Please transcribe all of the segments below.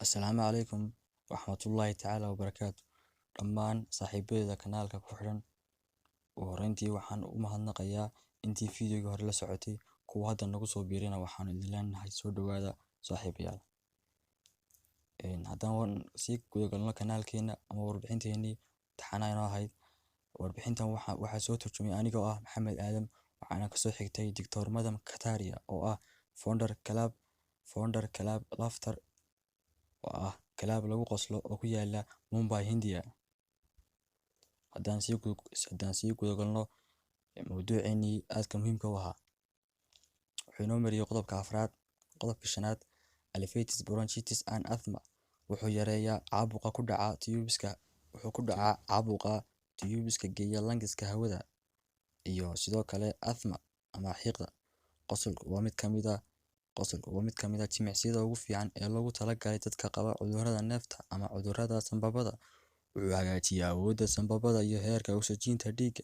Assalaamu calaykum waraxmatullaahi tacaala wabarakaatu. Dhammaan saaxiibadeyda kanaalka ku xidhan, ugu horreyntii waxaan u mahadnaqayaa intii fiidiyowgii hore la socotay. Kuwa hadda nagu soo biirina, waxaan idin leenahay soo dhawaada, saaxiibayaal. Haddaan sii guda galno kanaalkeena ama warbixinteenii taxanaha inoo ahayd, warbixintan waxaa soo turjumay anigoo ah Maxamed Aadam, waxaana kasoo xigtay Dr. Madam Kataria, oo ah founder Club Laughter, oo ah club lagu qoslo oo ku yaala Mumbai, Hindiya. Haddaan sii guda galno mawduuceenii aadka muhiimka u ahaa, wuxuu inoo mariyay qodobka afraad. Qodobka shanaad: alleviates bronchitis and asthma. Wuxuu yareeyaa caabuqa ku dhaca tubeska, wuxuu ku dhacaa caabuqa tubeska geeya lungs-ka hawada, iyo sidoo kale asthma ama xiiqda. Qosolku waa mid ka mid ah jimicsiyada ugu fiican ee loogu talagalay dadka qaba cudurrada neefta ama cudurrada sambabada. Wuxuu hagaajiyaa awoodda sambabada iyo heerka ogsajiinta dhiigga.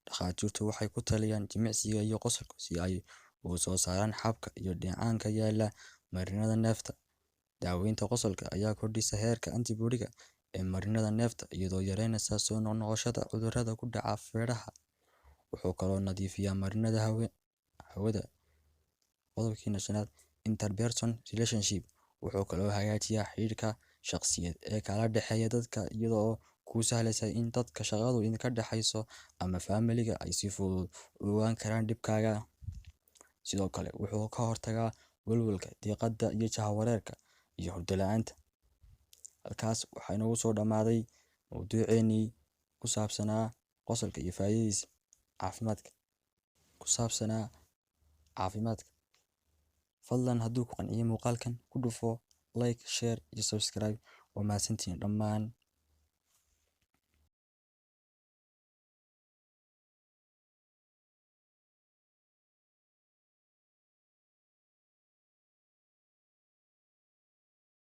Dhakhaatiirtu waxay ku taliyaan jimicsiga iyo qosolka si ay uga soo saaraan xabka iyo dheecaanka yaalla marinnada neefta. Daaweynta qosolka ayaa kordhisa heerka antibody-ga ee marinnada neefta, iyadoo yareynaysa soo noqnoqoshada cudurrada ku dhaca feedhaha. Wuxuu kaloo nadiifiyaa marinnada hawada. Qodobkiina shanaad: interperson relationship. Wuxuu kaloo hagaajiyaa xidhiidhka shaqsiyeed ee kala dhexeeya dadka, iyadoo kuu sahlaysa in dadka shaqadu idinka dhexeyso ama faamiliga ay si fudud u ogaan karaan dhibkaaga. Sidoo kale wuxuu ka hortagaa walwalka, diiqada iyo jahawareerka iyo hurdo la'aanta. Halkaas waxaa inoogu soo dhammaaday mawduuceenii ku saabsanaa qosolka iyo faa'iidadiisa caafimaadka, ku saabsanaa caafimaadka. Fadlan hadduu ku qanciyay muuqaalkan, ku dhufo like, share iyo subscribe. Waa mahadsantihiin dhammaan.